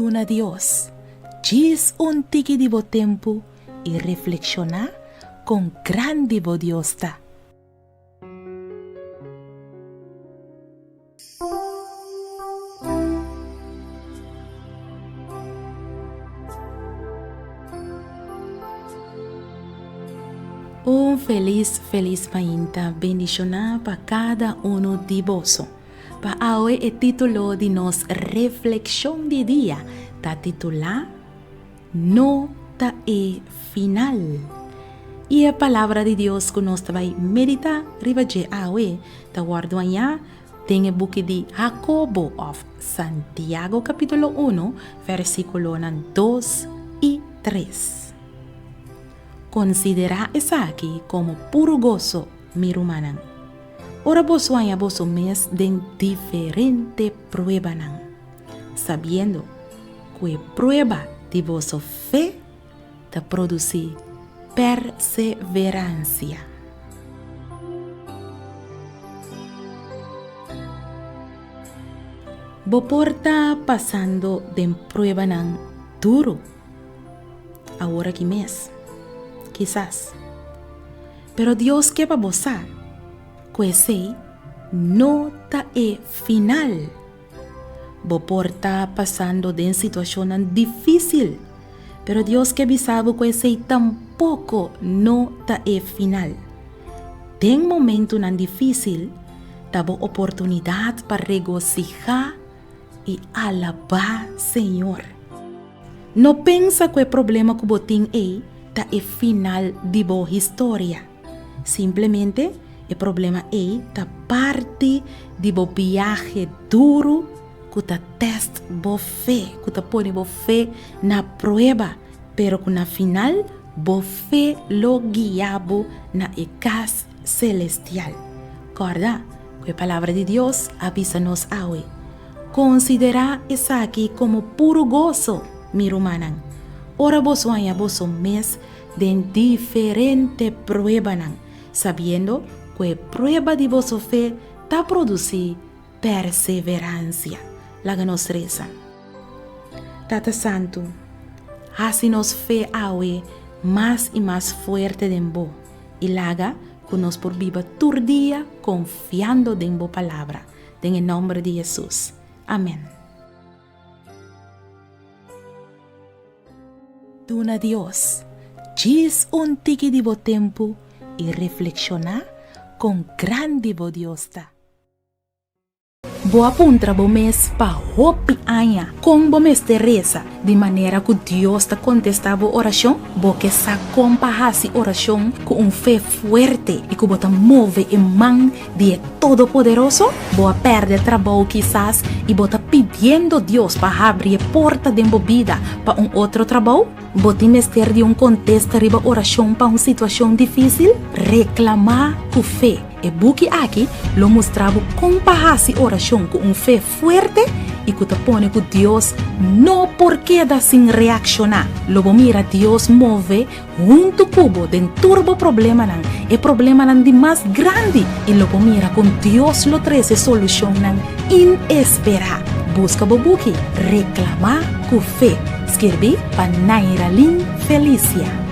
Duna Dios djis un tiki di bo tempu i reflekshoná kon grandi bo Dios ta. Un felis felis mainta bendishoná pa kada unu di boso. Pa awe e título di nos reflekshon di dia ta titulá No ta e final. I e palabra di Dios ku nos ta bai meditá riba dje awe ta wòrdu hañá den e buki di Hakobo òf Santiago kapítulo unu vèrsikulonan dos i tres. Konsiderá esaki komo puru goso, mi rumannan, ora boso haña boso mes den diferente pruebanan, sabiendo ku e prueba di boso fe ta produsí perseveransia. Bo por ta pasando den pruebanan duru awor aki mes, kisas. Pero Dios ke pa bo sa ku esei no ta e final. Bo por ta pasando den situashonnan difísil, pero Dios ke bisa bo ku esei tampoko no ta e final. Den momentunan difísil, ta bo oportunidat pa regosihá i alabá Señor. No pensa ku e problema ku bo tin ei ta e final di bo historia. Simplemente e problema ei ta parti di bo biahe duru ku ta tèst bo fe, ku ta pone bo fe na prueba, pero ku na final bo fe lo guia bo na e kas selestial. Kòrda ku e Palabra di Dios a bisa nos awe, Konsiderá esaki komo puru goso, mi rumannan, ora boso haña boso mes den diferente pruebanan, sabiendo ku e prueba di boso fe ta produsí perseveransia. Laga nos resa. Tata Santu, hasi nos fe awe mas i mas fuerte den Bo, i laga ku nos por biba tur dia konfiando den Bo Palabra. Den e nòmber di Hesus. Amèn. Duna Dios djis un tiki di bo tempu i reflekshoná kon grandi bo Dios ta. Bo a puntra bo mes pa hopi aña kon bo mester resa di manera ku Dios ta kontestá bo orashon? Bo ke sa kon pa hasi orashon ku un fe fuerte i ku bo ta move e man di e Todopoderoso? Bo a pèrdè trabou kisas i bo ta pidiendo Dios pa habri e porta den bo bida pa un otro trabou? Bo tin mester di un kontesta riba orashon pa un situashon difísil? Reklamá ku fe! E buki aki lo mustra bo kon pa hasi orashon ku un fe fuerte i ku ta pone ku Dios no por keda sin reakshoná. Lo bo mira Dios move Huntu ku bo den tur bo problemanan, e problemanan di mas grandi, i lo bo mira kon Dios lo trese solushonnan inesperá. Buska bo buki Reklamá ku Fe, skirbí pa Nairalyn Felicia.